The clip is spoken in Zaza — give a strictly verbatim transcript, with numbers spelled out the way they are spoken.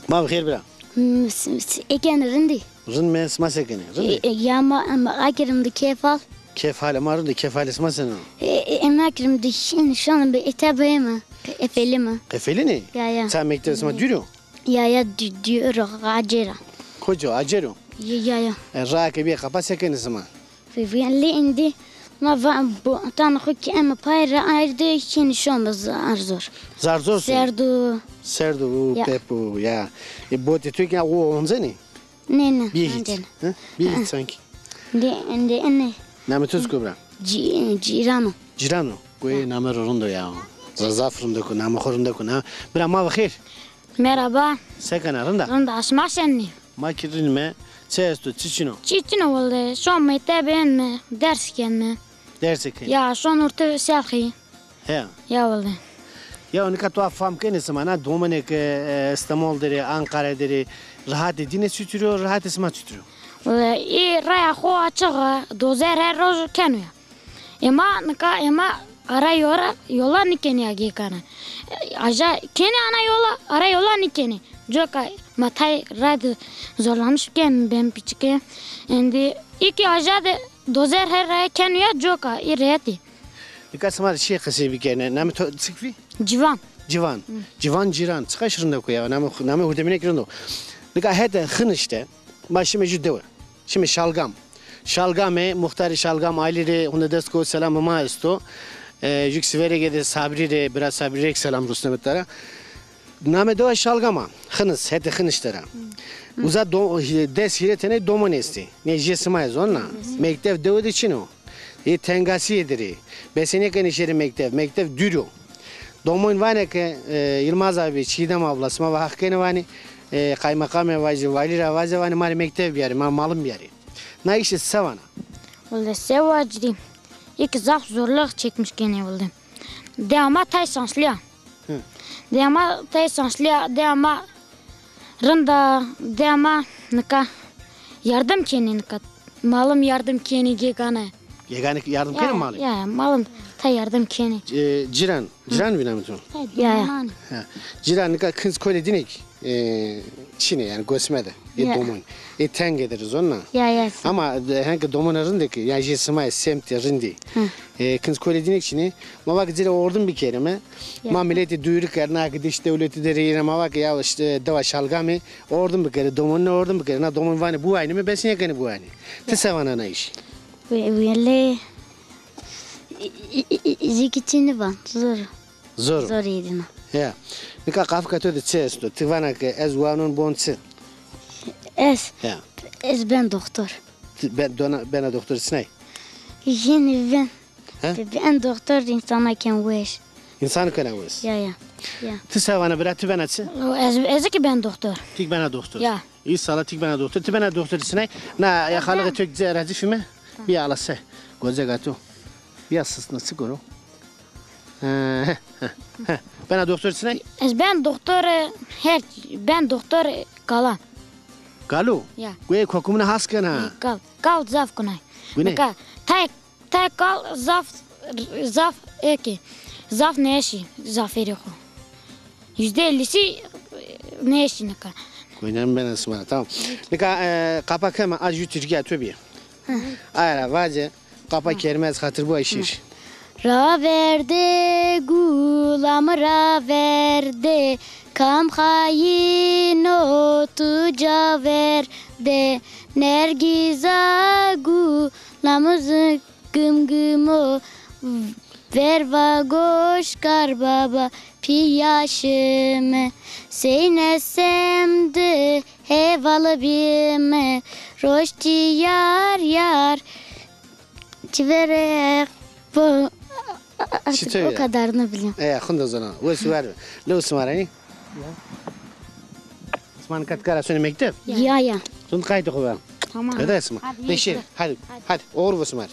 Ma bi xêr bira. M-, s-, s-, ê kenê rindî. Rind me, sima se kenê? Rindî? E, e, ya ma, ma akerim di kêf hal. Kêf halê ma rind o, kêf halê sima sena? E, e, em akerim di şin, şon bi ete bê mi. Qefelî mi. Qefelînê? Ya, ya. Ça mekteb sima dûr o? Ya, ya, dû-, dûr o, acêr a. Koca acêr o? Ya, ya, ya. E, raya ke bîye qapa se kenê sima? Vî-, vî-, lê êndî ma va bo-, tana xo kî eme pay ra ayrî de kî nîşon be zar zor. Zar zor se? Serd o. Serd o, ya. Tep o, ya. E, botê to kî o oncenê? Nê, nê, bîye hît. Oncenê. He? Bîye hît sankî. Êndî, êndî, êndî. Namê to çik o bira? Cî-, Cîran o. Cîran o. Goyê name ro rind o ya. Zaf rind o ku, namê xo rind o ku, na. Bira ma bi xêr. Merhaba. Se kena, rind a? Rind a, şima şenî? Ma kî rind me. Çi esto, çi çin o? Çi çin o wele. Şon mekteb ên me, ders ken me. Dersê kenê? Ya, şon orte selxî. He. Ya wele. Ya nika to fam kenê sima na domonê ke, e, Estemol der ê, Anqara der ê, rehatê dîne çutir o, rehatê sima çutir o? Wele, î raya xo açiq a, dozer her roj keno ya. Ema nika ema ara yora, yola nîkenî agê kana. Aja kenî ana yola, ara yola nîkenî. Coka ma tay ra de zorlanmış ken ben piçike. Êndî î kî aja de dozer her raya keno ya coka, î rehetî. Nika sima rê çîyê qisey bikerîne. Namê to çik vî? Civan. Civan. Civan Cîran. Çiqaş rind o ku ya. Namê, namê hurdemîne kî rind o. Nika hetê Xinişî de ma şîme jû dewe. Şîme Şalgam. Şalgamê, muxtarê Şalgam aîlî rê hunde dest ko, selamê ma esto. E, jû kî Sîverêge de Sabrî rê, bira Sabrî rê kî selam rusneme tara. Namê dewa Şalgam a. Xinis, hetê Xinişî der a. Uza do-, des hîrê tenê domon estê. Nê jê sima yê, zon na. Mekteb dewe de çin o. Ê tengasîye der ê. Besenêkenê şêrê mekteb. Mekteb dûr o. Domonî vanê ke, e, Yilmaz abi, Çiğdem abla, sima va Haq kenê vanê, e, qaymeqamê vajê, valî ra vajê vanê ma rê mekteb biyarê, ma malim biyarê. Na îşê se vana? Wele se vacirî. Î kî zaf zorluk çekmiş kenê wele. Dewa ma tay şanslî ya. Hı. Dewa ma tay şanslî ya, dewa ma rind a, dewa ma nika yardim kenê nika. Malim yardim kenê gegane. Gegane yardim kenê malim? Ya, malim tay yardim kenê. E, Cîran, Cîran vî namê to? Ya, ya. Ha. Cîran nika kinc kolê dîne kî, e, çin ê, yanî gosme de. Ê domon. Ê tenge der zon na? Ya, ya. Ama, e, henke domona rindê kî, ya jê sima yê semtê rindî. Hı. E, kinc kolê dîne kî çin ê. Ma va ke ci rê ordim bikerîme. Ma miletî dûrî kerd, na ke dişt dewletî der ê, ma va ke ya îşte dewa Şalgamê ordim bikerê, domonî ordim bikerê. Na domon vanê biwaynîme, besenêkenê biwaynê. Ti se vana na îşî? Wele, î-, î-, î-, î-, zî kî çi nêvan, zor. Zor. Zor ê dîna. Ya. Nika qafika to de çi esto? Ti vana ke ez wanon bon çi? Ez? Ya. Ez ben doktor. Ti ben, dona, bena doktor sinay? Jînî ben. He? Ben doktor, însana ken weş. Însan kena weş. Ya, ya. Ya. Ti se vana bira, ti bena çi? Ez, ez kî ben doktor. Ti kî bena doktor. Ya. Însala ti kî bena doktor. Ti bena doktor sinay? Na, ya xalixê to kî ra zî fîme. Bîya ala se. Goceka to. Bîya sisna çi goro. He, he, he. Bena doktor sinay? Ez ben doktor, e, her, ben doktor, e, kala. Kalo? Ya. Goyê kokumine has kena. Kal, kal zaf kunay. Gune? Nika, tay Tay kal zaf, zaf eke, zaf nêeşî zafêrê xo. Yüzde ellisi nêeşî nika. Goynan bena sima ra, tamam. Nika, e, qapa keme, a jû tirkîya to bîye. Aye ra vace, qapa kerime ez xatir biwa şîr. Raverde, gulam raverde, kam xayîn o tu ca verde, nergîza gulam zik Gim gim o, verva goş kar baba, pîya şime. Seyne semdi heval bîme, roştî yar yar. Çi vere bu, artık o kadarını biliyorum. E, xunda zona. Wes ver. Lo simaranî? Sima nika ti kara sonê mekteb? Ya, ya. Zon qaytê xo ver. Tamam. Hadi sima. Beşir, hadi, hadi. Oğur bu simar.